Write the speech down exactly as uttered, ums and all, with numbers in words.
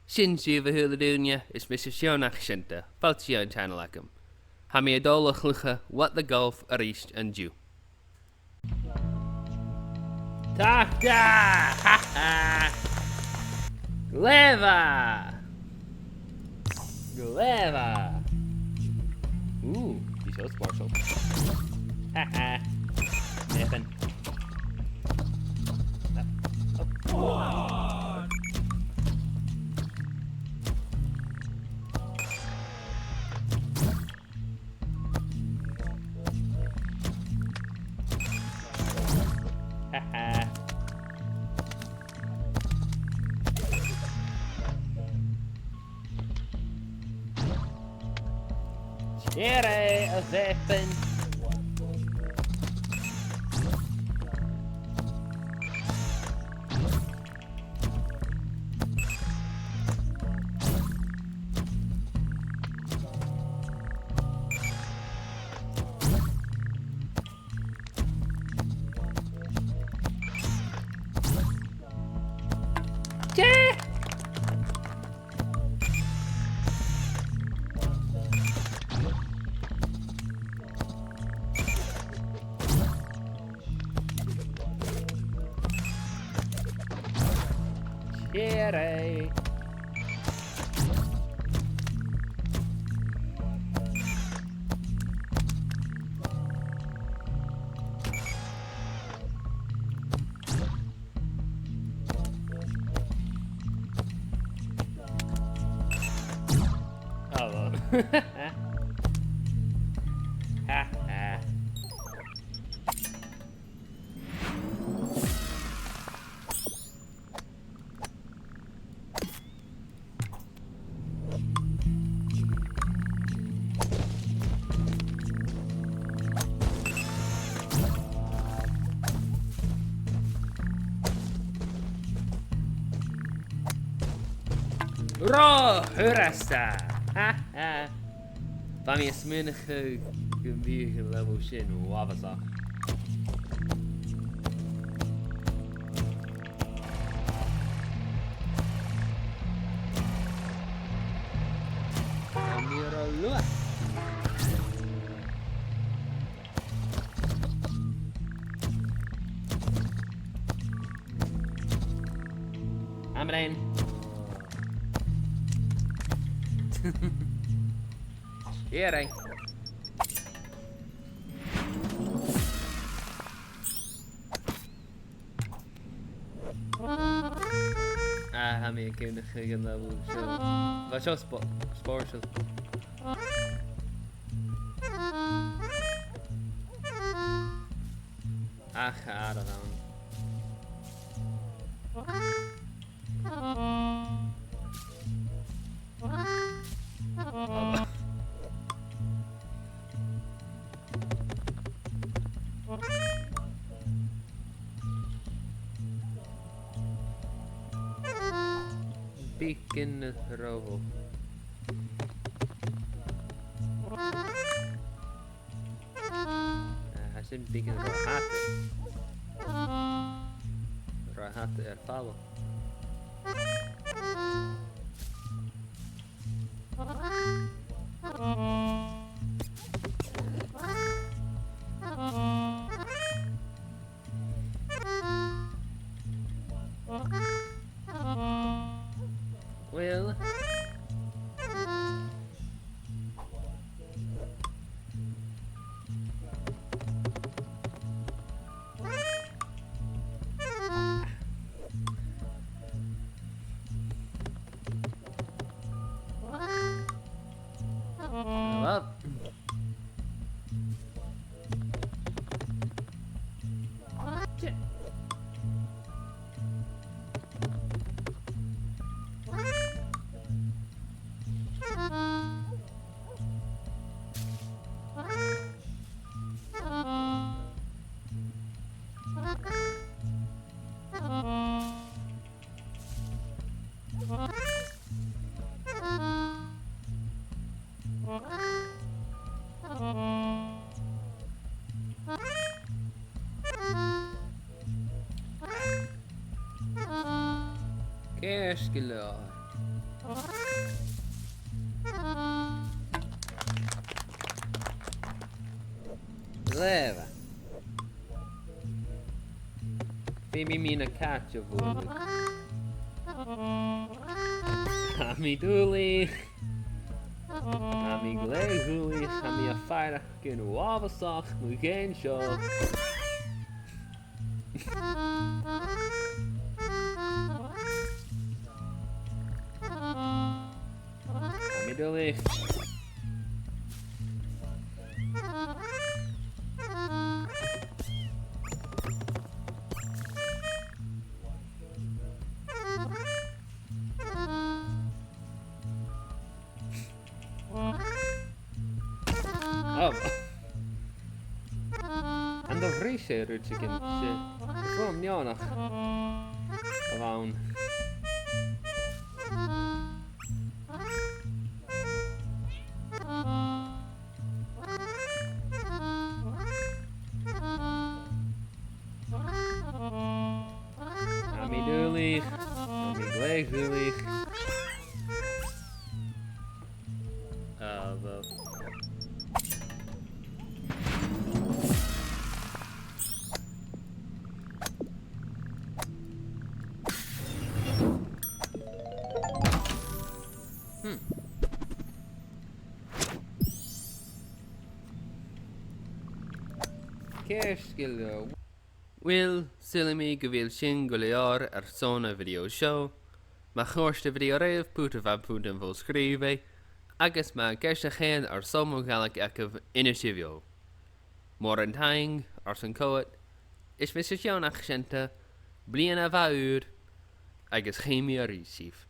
Sin sibh, a h-uile duine, is mise Seán Mac Seanta, fàilte dhan channel agam. Tha mi a' dol a chluich What the Golf a-rithist an-diugh. Tacta! Ha ha! Glè mhath! Glè mhath! Ooh, he's so spòrsail. Ha ha! Nothing. Oh. Ha ha. Tìoraidh, a bheathaichean. Tè! Tìoraidh. Oh, well. Ha, ha. Ro fhurasta! Ha, ha. Bha mi a' smaoineachadh gum biodh an level sin uabhasach. Tha mi ro luath. Amrain. Tìoraidh. Ah, tha mi a' cuimhneachadh an level seo. Bha seo spo-, spòrsail. Ach, tha aran ann. Beacon ro. Ah, tha sin beagan ro fhada. Ro fhada air falbh. Well. Well. Ceart gu leòr. Glè mhath. Feumaidh mi na cait a bhualadh. Tha mi duilich. Tha mi glè dhuilich. Tha mi a' faireachdainn uabhasach mu dheidhinn seo. Tha mi duilich. Oh. An do bhris e rudeigin? 'S e fuaim neònach a bh' ann. Tha mi duilich. Tha mi glè dhuilich. Ah, uill. Hmm. Ceart gu leòr. Uill, saoilidh mi gu bheil sin gu leòr airson a' video seo. Ma chòrd a' video ribh, put a' bhad putan fo-sgrìobhaidh, agus ma tha ceist no ceann airson mo Ghàidhlig agaibh, innsibh dhomh. Mòran taing airson coimhead, is mise Seònach Seanta, bliadhna mhath ùr, agus chì mi a-rithist sibh.